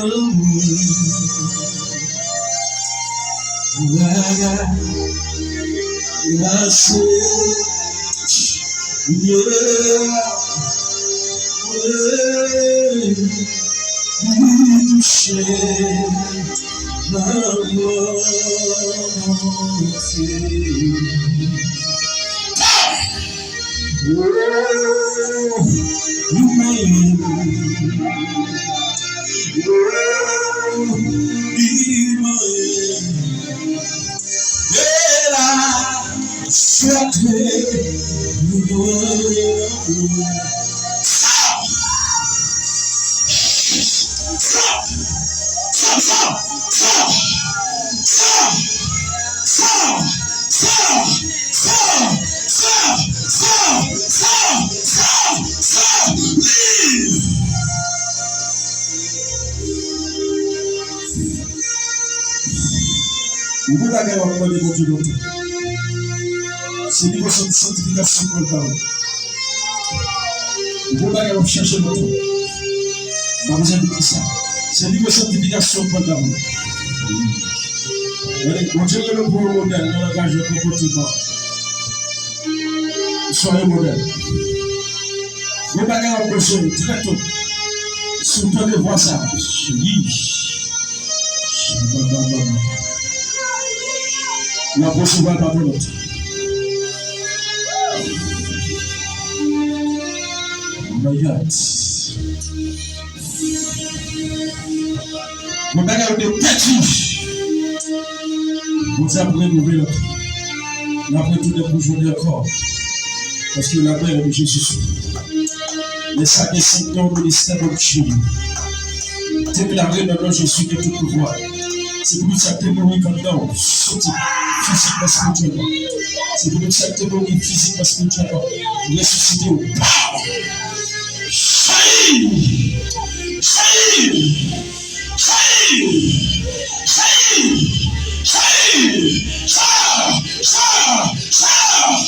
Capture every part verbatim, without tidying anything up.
Lanmou. Gracias, yeah. Li touche nan volonte. Oh, li manyen. Oh, li manyen. E la, sète. Yon bon bagay w ap mande Bondye lontan. Se nivo sant-, santifikasyon pou l ba ou. Yon bon bagay w ap chèche lontan. M pa bezwen di ki sa. Se nivo santifikasyon pou l ba ou. Gade, Bondye rele w pou yon modèl nan langaj ou, konpòteman. Soyez modèle. Yon bagay w ap bezwen trè to. Si w tande vwa sa, yi. Shabababa. L ap resevwa l pa twò lontan. Oh my God. Yon bagay ou te pèdi. Bondye ap renouvle l ankò. L ap retounen pou jodi ankò. Paske la mè de Jezi sou ou. Lè sa gen sèt non, ministè Bondye. Deklare nan non Jezi gen tout pouvwa. Se pou tout sa k te mouri anndan w soti fizikman, espirityèlman. Se pou tout sa k te mouri fizikman, espirityèlman resisite w. Pow! Chayi! Chayi! Chayi! Chayi! Chayi! Chayi! Chayi! Chayi! Chayi!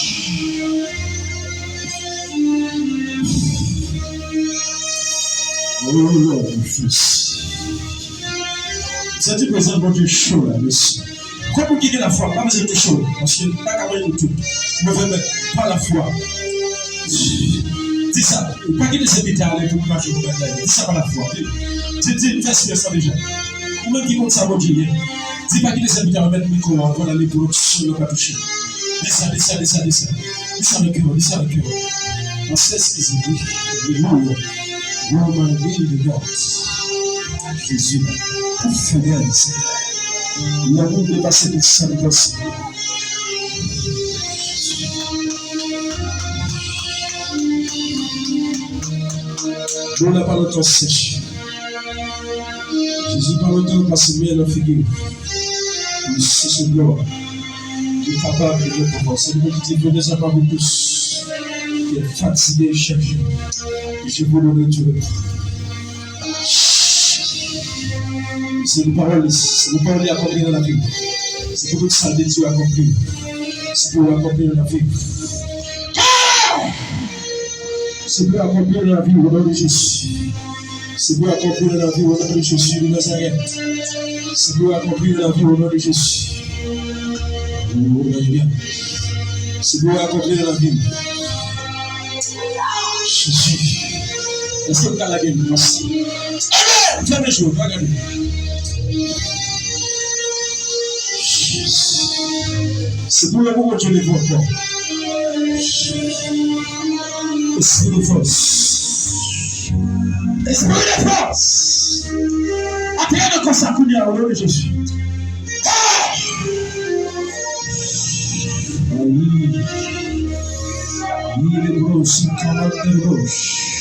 Oh Lord, Jesus. Santi prezans Bondye cho la, mesye. Kot moun ki gen lafwa, pa bezwen touche w, paske m pa ka wè nou tout. Mwen vrèman, pa lafwa. Di sa, ou pa kite sèvitè a ale pou m pa jwe pou bagay. Di sa pa lafwa. Di, di, di, fè silans la deja. Ou menm ki konn sa Bondye ye. Di pa kite sèvitè a remèt mikwo a ankò, ale pou lòt sou lòt pa touche. Di sa, di sa, di sa, di sa. Di sa nan kè w, di sa nan kè w. Pastè Sizi, wi. Alelouya. Woman, wi, de God. Jezi, ou fidèl, Senyè. Lanmou w depase tout sa nou panse. Dlo la pa lontan sèch. Jezi, pa lontan l pase men nan figi w. Li sèche dlo a. Li kapab, li gen pouvwa. Se li ki di, venez à moi, vous tous qui êtes fatigués et chargés, et je vous donnerai du repos. Se li pawòl li, se li pawòl li akonpli nan lavi w. Se pou tout sa de Dye akonpli. Se pou w akonpli nan lavi w. Se pou w akonpli nan lavi w, o non de Jezi. Se pou akonpli nan lavi w, o non de Jezi de Nazarèt. Se pou akonpli nan lavi w, o non de Jezi. Alelouya. Se pou akonpli nan lavi w. Jezi. Èske w ka lage men w? Amen! Fèmen je w, pa gade. Se pou lanmou Bondye leve w ankò. Espri de fòs. Espri de fòs. Antre nan kò sa kounye a, o non de Jezi. Ah! Ayi. Ayi, le gros, si kalòt de gros.